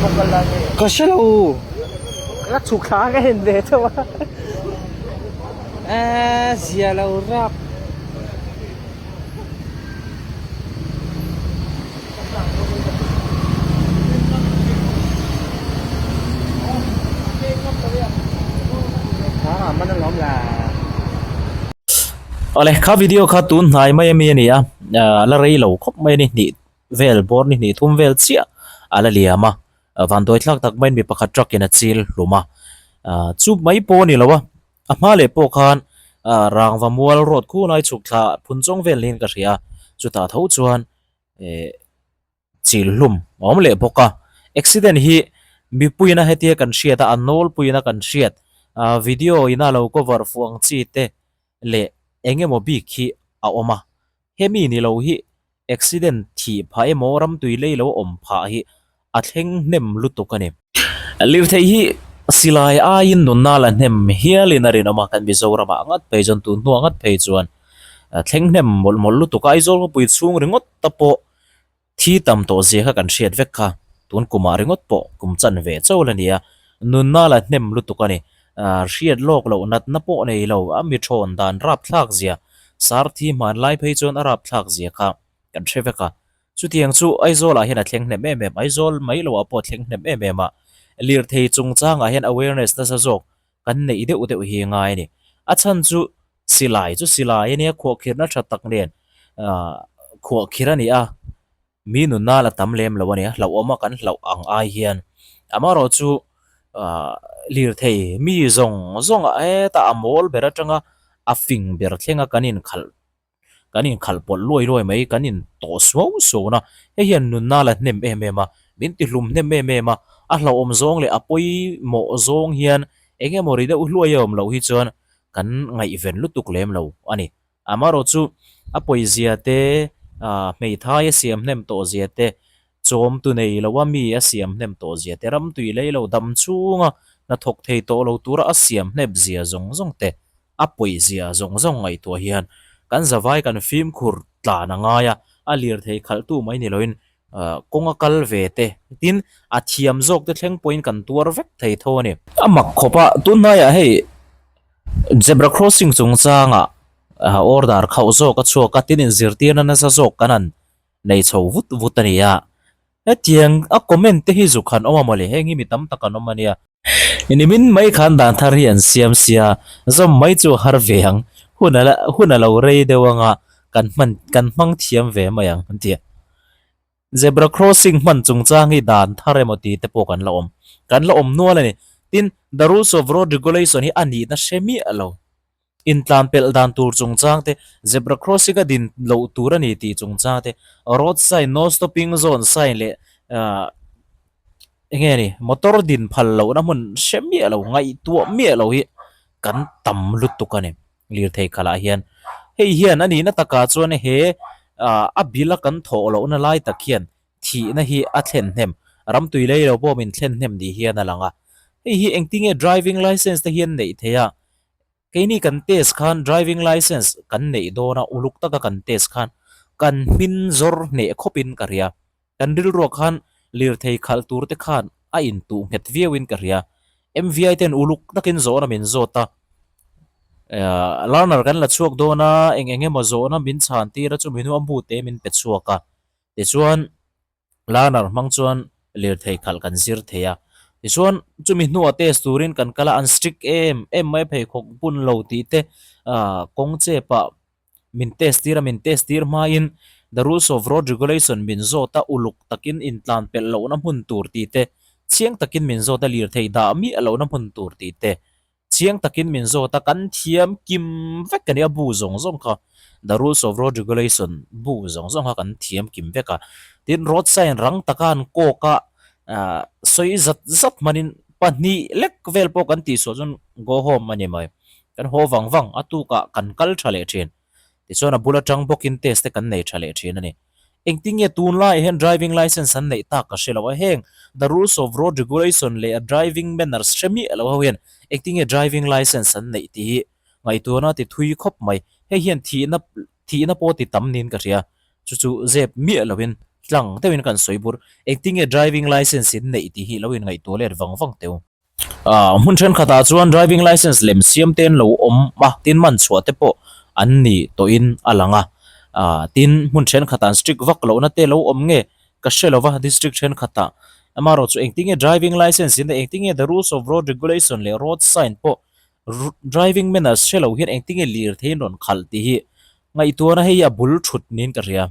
pawh kal lai nge? Ka hre lo. Ka chhuk thla ka en ve chauh a. Eee zia lo rap. Awle kha video kha tun hnai mai ami a ni a a la rei lo khawp mai a ni hnih vel bawr ni hnih thum vel chiah a la liam a vanduai thlak tak maiin mi pakhat truck in a chil hlum a chu mai pawh a ni lo a. A hma leh pawh khan ah rangva mual road khu lai chhuk thla phun chawng vel niin ka hria a, chutah tho chuan eh chil hlum a awm leh bawk a, accident hi mipuiin a hetia kan hriat a, a nawlpuiin a kan hriat ah video in a lo cover fuh ang chi te leh eng emaw bik hi a awm a, hemi ni lo hi Accident thih phah emaw ramtui lei lo awm phah hi a thleng hnem lutuk a ni. Lirthei hi silai aiin nunna la hnem hialin a rinawm a, kan Mizoramah ngat phei chuan tun hnuah ngat phei chuan thleng hnem mawlh mawlh lutuk a, Aizawl khawpui chhung ringawt ta pawh thi tam tawh zia kha kan hriat vek kha, tun kumah ringawt pawh kum chan ve chauh la ni a, nunna la hnem lutuk a ni. Hriat lawk loh natna pawh nei lo a mi thawn dan rapthlak zia Sarthi hmanlai phei chuan a rapthlak zia kha kan hre vek a, chutiang chu Aizawlah hian a thleng hnem em em, Aizawl mai loah pawh a thleng hnem em em a, lirthei chungchangah hian awareness nasa zawk kan neih deuh deuh hi ngai a ni. A chhan chu silai chu silai a nia, khuahkhirhna tha tak nen khuahkhirh a ni a. Mi nunna la tam lem lo a nia, hlauhawm a kan hlauh ang ai hian amaherawh chu ah lirthei mi zawng zawng ah hetah a mawl ber atanga a fing ber thlenga kan inkhalh kan inkhalh pawlh luai luai mai kan in tawh suau suau na hei hian nunna la hnem em em a min ti hlum hnem em em a a hlauhawm zawng leh a pawimawh zawng hian eng emaw ri deuh hluai a awm loh hi chuan kan ngaihven lutuk lem lo a ni. Amaherawh chu a pawizia te, hmeithai a siam hnem tawh zia te, chawmtu nei lo a mi a siam hnem tawh zia te, ramtui lei lo dam chhunga hnathawk thei tawh lo tura a siam hnep zia zawng zawng te, a pawizia zawng zawng ngaihtuah hian kan zavai kan fimkhur tlan a ngai a, a lirthei khalhtu mai ni loin kawnga kal ve te tin a thiam zawk te thleng pawhin kan tuar vek thei tho a ni. A mak khawp a, tunhnaiah hei Zebra crossing chungchangah order khauh zawk a chhuak a, tin inzirtirna nasa zawk kan han nei chho vut vut a ni a. Hetiang a comment te hi zuk han awm a mawle, heng hi mi tam tak an awm a nia. Nimin mai khan dan thar hi an siam sia, zawm mai chu a har ve ang, hun a la hun a lo rei deuh anga kan hman kan hmang thiam ve mai ang an ti a. Zebra crossing hman chungchang hi dan thar emaw tih te pawh kan la awm. Kan la awm nual a ni. Tin, the rules of road regulation hi a nihna hre miah lo. Intlan pelh dan tur chungchang te, zebra crossing a din loh tur a ni tih chungchang te, road sign, no stopping zone sign leh ahh eng nge ni, motor din phal lohna hmun hre miah lo, ngaihtuah miah lo hi kan tam lutuk a ni. Lirthei khalah hian hei hian a nihna takah chuan he ah a bila kan thawh lohna lai tak hian thihna hi a thlen hnem ramtui lei lo pawh min thlen hnem ni hian a lang a hei hi engtinge driving license te hian neih theih a keini kan test khan driving license kan neih dawn a uluk taka kan test khan kan hmin zawr hneh khawpin ka hria. Kan rilruah khan lirthei khalh tur te khan a intuh nghet viauin ka hria. MVI ten uluk takin zawhna min zawt a, learner kan la chhuak dawn a, eng eng emaw zawhna min chhan tir a chumi hnu a mu te min pe chhuak a. Tichuan learner hmang chuan lirthei khalh kan zir thei a. Tichuan chumi hnuah test turin kan kal a, an strict em em mai pheikhawk bun lo tih te kawng chepah Min test tir a, min test tir hmain the rules of road regulation min zawt a, uluk takin intlan pelh lohna hmun tur tih te, chiang takin min zawt a, lirthei dah miah lohna hmun tur tih te, chiang takin min zawt a, kan thiam kim vek a nia bu zawng zawng kha, the rules of road regulation bu zawng zawng kha kan thiam kim vek a. Tin, road sign rang taka an kawk a, ah sawi zat zat hmanin pahnih lek vel pawh kan tihsuah chuan go home a ni mai. Kan haw vang vang a tukah kan kal tha leh thin. Tichuan a bul atang bawkin test te kan nei tha leh thin a ni. Engtinge tunlaiah hian driving license an neih tak ka hre lo a, heng the rules of road regulation leh a driving manners hre miah lo ho hian engtinge driving license an neih tih hi ngaihtuahna ti thui khawp mai. Hei hian thihna thihna pawh ti tam niin ka hria. Chu chu zep miah loin tlang deuhin kan sawi bur. Engtinge driving licence in neih tih hi lo inngaihtuah let vang vang teu. Ahh hmun thenkhatah chuan driving licence lem siam te an lo awm a, tin man chhuah te pawh an ni tawhin a lang a. Ahh tin hmun thenkhatah an strict vak lohna te lo awm nge ka hre lo va district thenkhatah. Amaherawhchu engtinge driving licence in engtinge the rules of road regulation leh road sign pawh driving manners hre lo hian engtinge lirthei an rawn khalh tih hi Ngaihtuahna hei a bul thut niin ka hria.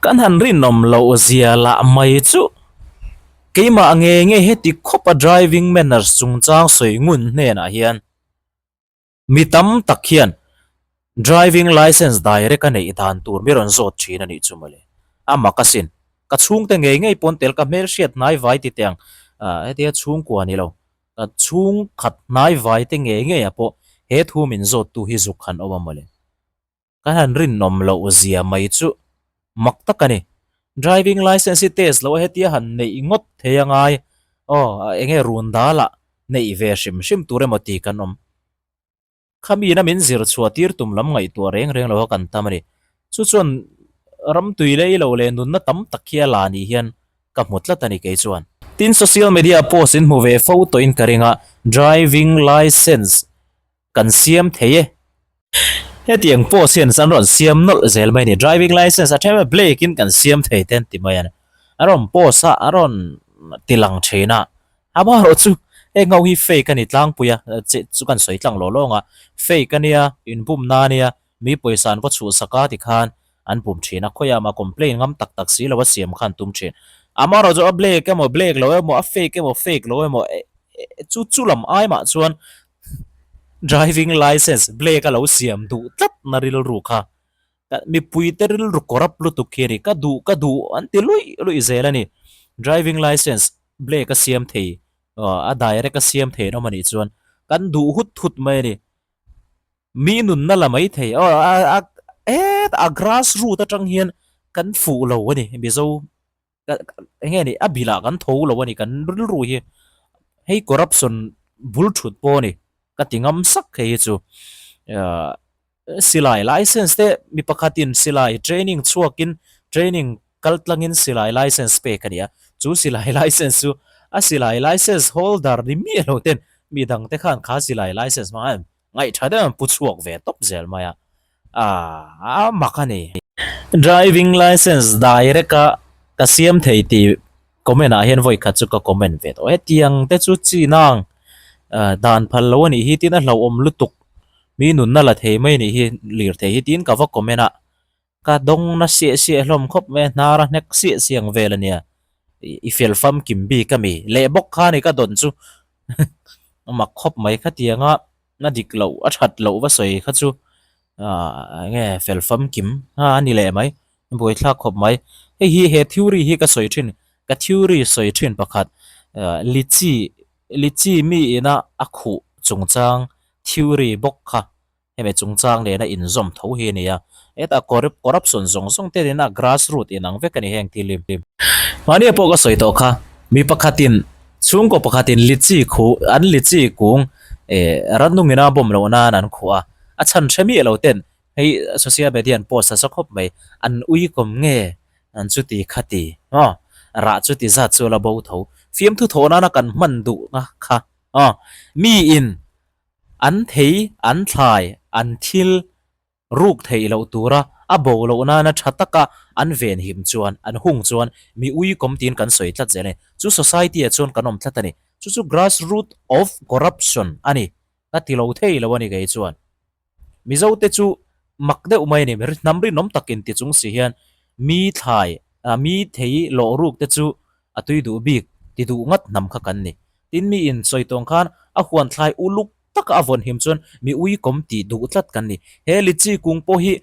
Kan han rinawm loh zia lah mai chu keimah nge nge heti khawpa driving manners chungchang sawi ngun hnenah hian mi tam tak hian driving licence direct a neih dan tur mi rawn zawt thin a nih chu mawle. A mak asin. Ka chhungte ngei ngei pawn tel ka hmelhriat hnai vai ti teh ang hetia chhungkua ni lo ka chhungkhat hnai vai te ngei ngei ah pawh he thu min zawt tu hi zuk han awm a mawle. Kan han rinawm loh zia mai chu mak tak a ni. Driving licence hi test loh a hetia han neih ngawt thei a ngai aw eng nge run dal ah neih ve hrim hrim tur emaw ti kan awm. Khamiin a min zir chhuah tir tum lam ngaihtuah reng reng lo a kan tam a ni. Chu chuan ram tui lei lo leh nunna tam tak hi a la nih hian ka hmu tlat a ni kei chuan. Tin social media post in hmu ve fo tawhin ka ring a, driving licence kan siam thei e. Hetiang post hian an rawn siam nawlh zel mai a ni. Driving licence a then blake in kan siam thei te an ti mai a ni. A rawn post a, a rawn ti lang thin a. Amaherawh chu heng ho hi fake a ni tlangpui a, chu kan sawi tlang lawh lawng a. Fake a nia, inbumna a nia, mi pawisa an va chhuhsak a tikhan an bum thin a, khawiah mah complain ngam tak tak si lo a siam kha an tum thin. Amaherawh chu a black emaw black lo emaw, a fake emaw fake lo emaw, chu chu lam ai mah chuan driving licence black a lo siam duh tlat na rilru kha mipui te rilru corrupt lutuk khi a ni, ka duh ka duh an ti luih luih zel a ni. Driving licence black a siam thei a direct a siam thei an awm a nih chuan kan duh hut hut mai a ni. Mi nunna la mai thei aw a a hetah a grass root atang hian kan fuh lo a ni Mizo eng nge ni a bilah kan tho lo a ni kan rilru hi hei corruption bul thut pawh a ni ka ti ngam sak hei hi chu ahh silai license te mi pakhatin silai training chhuakin training kal tlangin silai license pek a ni a chu silai license chu a silai license holder ni miah lo ten mi dang te khan kha silai license hmang a Ngaih tha deuh an pu chhuak ve tawp zel mai a, aah a mak a ni. Driving licence direct a ka siam thei tih comment ah hian vawi khat chu ka comment ve tawh. Hetiang te chu chi nang dan phal lo a nih hi tin a hlauhawm lutuk mi nunna la thei mai a nih hi lirthei hi tiin ka va comment a. Ka dawng na siah siah hlawm khawp mai a, hnar a hnek siah siah ang vel a nia. I fel famkim bik a mi? Leh bawk kha ni ka dawn chu a mak khawp mai khatianga na dik loh a that loh va sawi kha chu aah eng nge fel famkim a ni leh mai buaithlak khawp mai. Hei hi he theory hi ka sawi thin ka theory sawi thin pakhat ah litchi litchi mi ina a khuh chungchang theory bawk kha Hemi chungchang nena inzawm tho hi a ni a, hetah corruption zawng zawng te nena grass root inang vek a ni heng thil hi. Mahnia pawh ka sawi tawh kha, mi pakhatin chhungkaw pakhatin litchi khuh an litchi kung eh rannung ina bawm loh nan an khuh a, a chhan hre miah lo ten hei social media an post nasa khawp mai, an ui kawm nge an chuti khati maw rah chuti zat chu a la bo tho, fiamthu thawh nana kan hman duhna kha aw miin An thei, an thlai, an thil ruk theih loh tura a bo loh nana tha taka an venhim chuan, an hung chuan mi ui kawm tiin kan sawi tlat zel a ni. Chu society ah chuan kan awm tlat a ni. Chu chu grass root of corruption a ni. Ka ti lo thei lo a ni kei chuan. Mizo te chu mak deuh mai a ni. Hnam rinawm tak inti chung si hian mi thlai, mi thei lawh ruk te chu a tui duh bik ti duh ngat hnam kha kan ni. Tin mi in sawi tawng khan a huan thlai uluk taka a vawn him chuan mi ui kawm tih duh tlat kan ni. He litchi kung pawh hi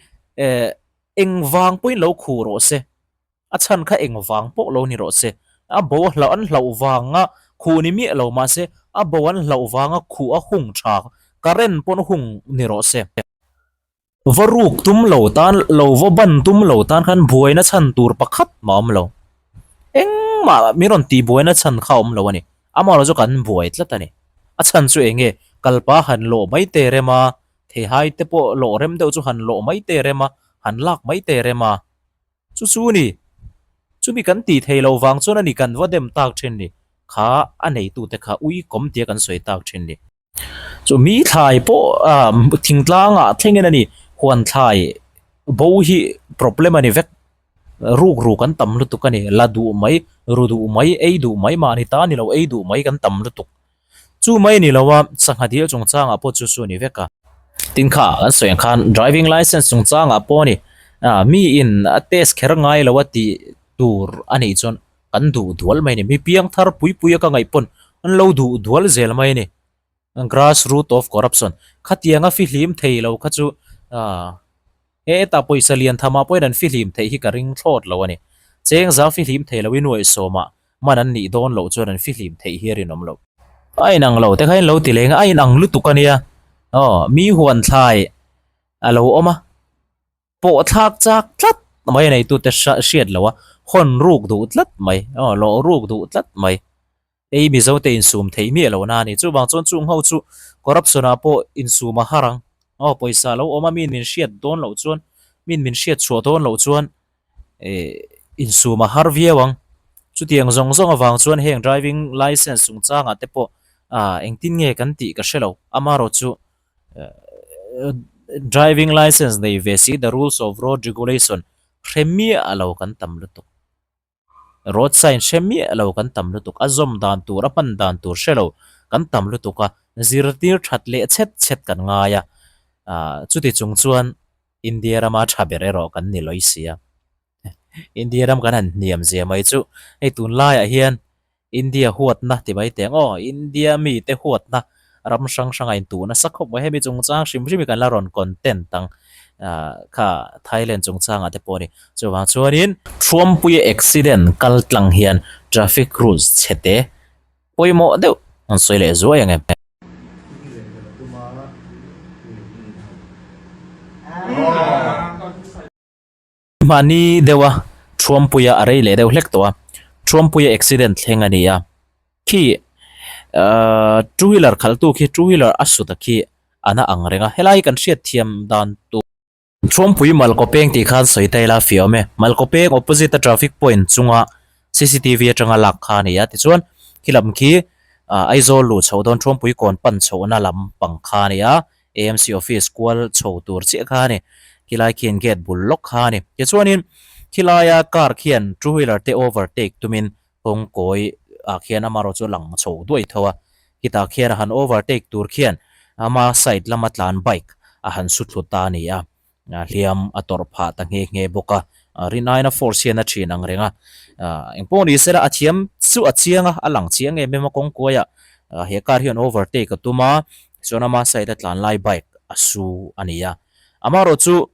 eh eng vang pawhin lo khuh rawh se, a chhan kha eng vang pawh lo ni rawh se, a bo a hlauh an hlauh vanga khuh ni miah lo mahse a bo an hlauh vanga khuh a hung tha current pawn hung ni rawh se. Va ruk tum lo tan, lo va ban tum lo tan khan buaina chhan tur pakhat mah a awm lo. Engmah min rawn tih buaina chhan kha a awm lo a ni. Amaherawhchu chu kan buai tlat a ni. A chhan chu eng nge? Kalpa han lawh mai te rem a, theihai te pawh lawh rem deuh chu han lawh mai te rem a, han lak mai te rem a. Chu chu ni. Chumi kan tih theih loh vang chuan a ni kan va dem tak thin ni. Kha a neitute kha ui kawm tia kan sawi tak thin ni. Chu mi thlai pawh ah thingtlangah thlengin a ni huan thlai bo hi problem a ni vek. Ruk ruk an tam lutuk a ni. La duh mai, ru duh mai, ei duh mai mahni ta ni lo ei duh mai kan tam lutuk. Chu mai a ni lo a, sangha dil chungchangah pawh chu chu a ni vek a. Tin kha kan sawi ang khan driving licence chungchangah pawh a ni, ah mi in a test kher ngai lo a tih tur a nih chuan kan duh dual mai a ni. Mi piang thar pui pui a ka ngaih pawn an lo duh dual zel mai a ni. Grass root of corruption khatianga fihlim thei lo kha chu ah Hetah pawisa lian thamah pawhin an fihlim theih hi ka ring thlawt lo a ni. Cheng zau fihlim thei loin uaihsawmah man an nih dawn loh chuan an fihlim theih hi a rinawm lo. A inang lo te kha in lo ti leng a, a inang lutuk a nia. Aw, mi huan thlai a lo awm a, pawh thlak chak tlat mai a neitute hriat lo a, hawn ruk duh tlat mai, aw, lawh ruk duh tlat mai. Hei Mizo te insum theih miah lo na a ni. Chuvang chuan chung ho chu corruption ah pawh insum a har ang. Aw pawisa lo awm a min min hriat dawn loh chuan min min hriat chhuah dawn loh chuan eh insum a har viau ang. Chutiang zawng zawng avang chuan heng driving licence chungchangah te pawh ah engtin nge kan tih ka hre lo. Amaherawh chu driving licence nei ve si the rules of road regulation hre miah lo kan tam lutuk. Road sign hre miah lo kan tam lutuk, a zawm dan tur, a hman dan tur hre lo kan tam lutuk a, zirtir that leh chhet chhet kan ngai a, ah chuti chung chuan India rama tha ber erawh kan ni lawi si a. India ram kan han hniam zia mai chu hei tunlaiah hian India huatna ti mai teh ang aw, India mite huatna ram hrang hranga intuh nasa khawp mai. Hemi chungchang hrim hrim hi kan la rawn content ang ah kha Thailand chungchangah te pawh a ni. Chuvang chuanin Thuampuia accident kal tlang hian traffic rules chhe te pawimawh deuh an sawi leh zuai ang em? Mahni deuha Thuampuia a rei leh deuh hlek tawh a, Thuampuia accident thleng a ni a, khi ahh two wheeler khalhtu khi two wheeler a sut a khi a na ang reng a, helai kan hriat thiam dan tur. Thuampui Malkawpeng tih khan sawi ta ila fiah awm e, Malkawpeng opposite a traffic point chunga cctv atanga lak kha a ni a, tichuan khi lam khi ahh Aizawl luh chhoh dawn Thuampui kawn pan chhohna lam pang kha a ni a, AMC office kual chho tur chiah kha a ni. Khilai khian gate bul lawk kha a ni. Tichuanin khilaia car khian two wheeler te overtake tumin kawng kawi ah khian amaherawh chu a lang chho duai tho a. Khitah khian a han overtake tur khian ama side lama tlan bike a han su thlu ta a ni a. Hliam a tawrh phah ta nghe nghe bawk a. Rin aina force hian a thin ang reng a. Engpawh ni sela a thiam chu a chiang a, a lang chiang em em a kawng kuaiah he car hian overtake a tum a. Chuan ama side a tlan lai bike a su a ni a. Amaherawh chu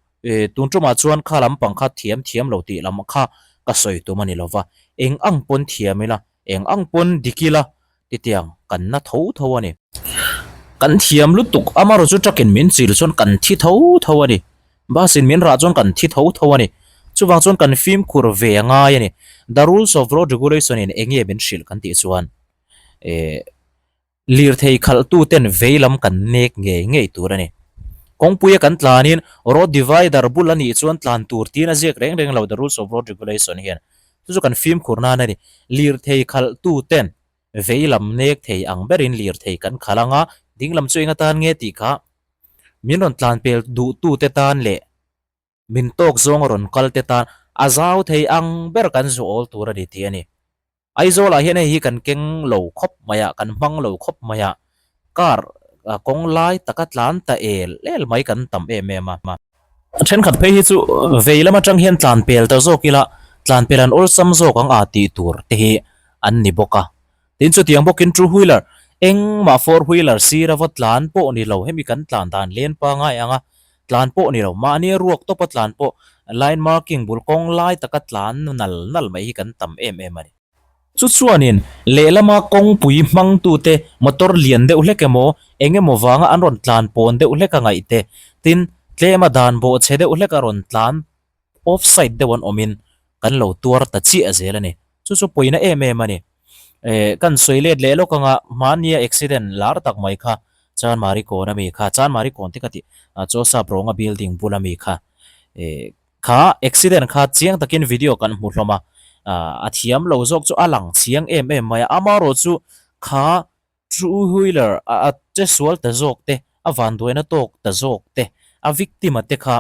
tun tumah chuan kha lampang kha thiam thiam lo tih lam kha ka sawi tum a ni lova. Eng ang pawn thiam ila, eng ang pawn dik ila titiang kan na tho tho a ni. Kan thiam lutuk amaherawh chu truck in min chil chuan kan thi tho tho a ni. Bus in min rah chuan kan thi tho tho a ni. Chuvang chuan kan fimkhur ve a ngai a ni. The rules of road regulation in eng nge min hrilh kan tih chuan eh. Lirthei khalhtuten vei lam kan nek ngei ngei tur a ni. Kawngpuia kan tlanin road divider bul a nih chuan tlan tur tiin a ziak reng reng lo the rules of road regulation hian. Chu chu kan fimkhur nan a ni. Lirthei khalhtuten vei lam nek thei ang berin lirthei kan khalh ang a, ding lam chu eng atan nge tih kha min rawn tlan pel duhtute tan leh min tawk zawng a rawn kal te tan a zau thei ang ber kan zu awl tur a ni tih a ni. Aizawlah hian hei hi kan keng lo khawp mai a, kan hmang lo khawp mai a, car kawng lai taka tlan ta el el mai kan tam em em a. Thenkhat phei hi chu vei lam atang hian tlan pel ta zawk ila, tlan pel an awlsam zawk ang a tih tur te hi an ni bawk a. Tin chutiang bawkin two wheeler engmah four wheeler sira va tlan pawh ni lo, hemi kan tlan dan len pangai ang a, tlan pawh ni lo, mahni ruak tawpa tlan pawh line marking bul kawng lai taka tlan nal nal mai hi kan tam em em a ni. Chu chuanin lehlama kawngpui hmangtute motor lian deuh hlek emaw eng emaw vanga an rawn tlan pawn deuh hlek a ngaih te, tin tlema dan bawhchhe deuh hlek a rawn tlan off side deuh an awmin kan lo tuar ta chiah zel a ni. Chu chu pawina em em a ni. Eh kan sawi let leh lawk anga hmania accident lar tak mai kha Chanmari kawn a mi kha Chanmari kawn te ka tih Chawsap rawnga building bula mi kha eh kha accident kha chiang takin video kan hmu hlawm a. A thiam lo zawk chu a lang chiang em em mai a, amaherawhchu kha two wheeler a che sual ta zawk te, a vanduaina tawk ta zawk te, a victim a te kha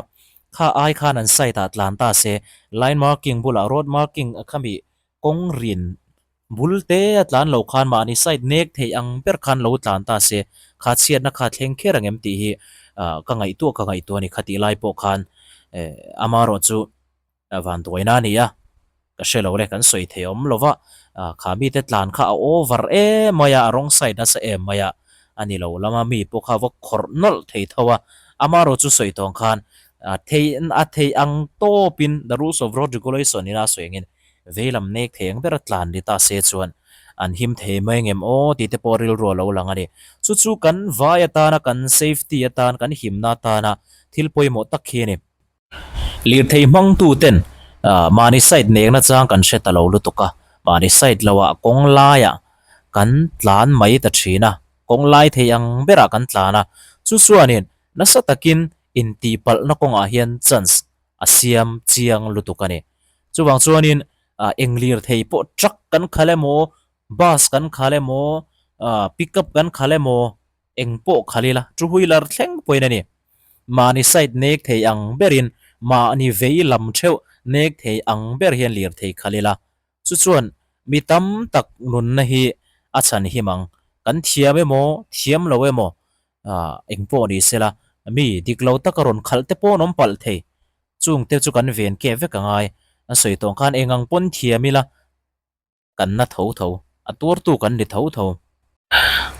kha ai khan an side ah tlan ta se, line marking bulah road marking khami kawng rin bul te a tlan lo khan mahni side nek theih ang ber khan lo tlan ta se, kha chhiatna kha thleng kher ang em tih hi ka ngaihtuah ka ngaihtuah a ni khatih lai pawh khan amaherawhchu. Vanduaina a ni a, ka hre lo le, kan sawi thei awm lo va, kha mite tlan kha a over em mai a, a wrong side nasa em mai a, a ni lo lama mi pawh kha va khawrh nawlh thei tho a, amaherawh chu sawi tawng khan thei a thei ang tawpin the rules of road regulation ina a sawi angin vei lam nek thei ang bera tlan ni ta se chuan an him thei mai ngem aw tih te pawh rilru a lo lang a ni. Chu chu kan vai atana kan safety atan kan himna atana thil pawimawh tak hi a ni. Lirthei hmangtu ten mahni side nekna chang kan hre ta lo lutuk a, mahni side lo ah kawng laiah kan tlan mai ta thin a, kawng lai thei ang berah kan tlan a, chu chuanin nasa takin intihpalhna kawngah hian chance a siam chiang lutuk a ni. Chuvang chuanin eng lirthei pawh truck kan khalh emaw, bus kan khalh emaw, pickup kan khalh emaw, Eng pawh khal ila, two wheeler thleng pawhin a ni. Mahni side nek thei ang berin mahni vei lam theuh nek thei ang ber hian lirthei khal ila. Chu chuan mi tam tak nunna hi a chhan him ang. Kan thiam emaw, thiam lo emaw, eng pawh ni sela, mi dik lo taka rawn khalh te pawh an awm palh thei. Chungte chu kan ven keh vek a ngai. An sawi tawh ang khan eng ang pawn thiam ila. kan na tho tho, a tuartu kan ni tho tho.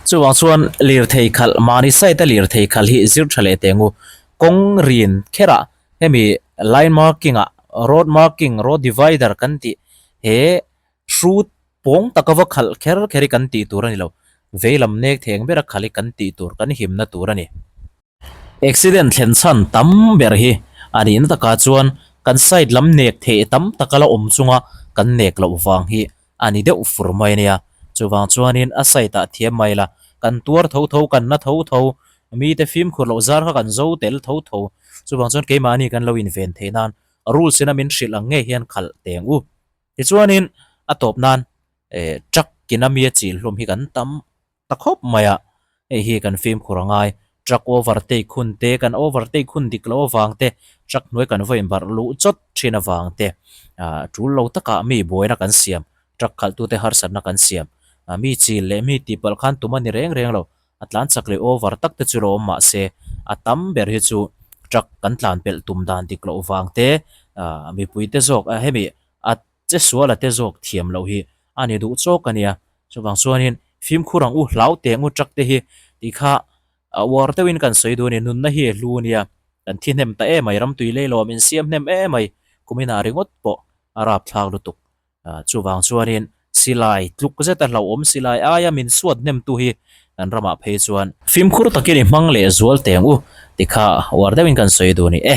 Chuvang chuan lirthei khalh, mahni side a lirthei khalh hi zir tha leh teh ngu. Kawng rin kherah hemi line marking ah road marking, road divider kan tih he hrut pawng taka va khalh kher kher hi kan tih tur a ni lo. Veilam nek thei ang bera khalh hi kan tih tur, kan himna tur a ni. Accident thlen chhan tam ber hi a nihna takah chuan kan side lam nek theih tam taka la awm chunga kan nek loh vang hi a ni deuh fur mai a nia. Chuvang chuanin a side ah thiam mai la, kan tuar tho tho, kan na tho tho, mite fimkhur loh zar kha kan zo tel tho tho. Chuvang chuan keimahni kan lo inven theih nan rules ina min hrilh ang ngei hian khalh teng u. Tichuanin a tawp nan truck ina mi a chil hlawm hi kan tam ta khawp mai a, hei hi kan fimkhur a ngai. Truck overtake hun te, kan overtake hun dik loh avang te, truck hnuai kan vawiin barh luh chawt thin avang te, ah tul lo takah mi buaina kan siam, truck khalhtute harsatna kan siam. Ah mi chil leh mi tihpalh khan tum a ni reng reng lo, a tlan chak leh over tak te chu lo awm mah se, a tam ber hi chu truck kan tlan pelh tum dan dik loh vang te, ah mipui te zawk hemi a Che suala te zawk thiam loh hi a ni duh chawk a nia. Chuvang chuanin fimkhur ang u hlau teh ngut rak te hi tih kha a uar deuhin kan sawi duh a ni. Nunna hi a hlu a nia. Kan thi hnem ta em mai, ramtui leilawm in siam hnem em mai, kuminah ringawt pawh a rapthlak lutuk. Chuvang chuanin silai tluk zeta hlauhawm silai aia min suat hnemtu hi kan ramah phei chuan fimkhur takin i hmang leh zual teng u tih kha uar deuhin kan sawi duh a ni e.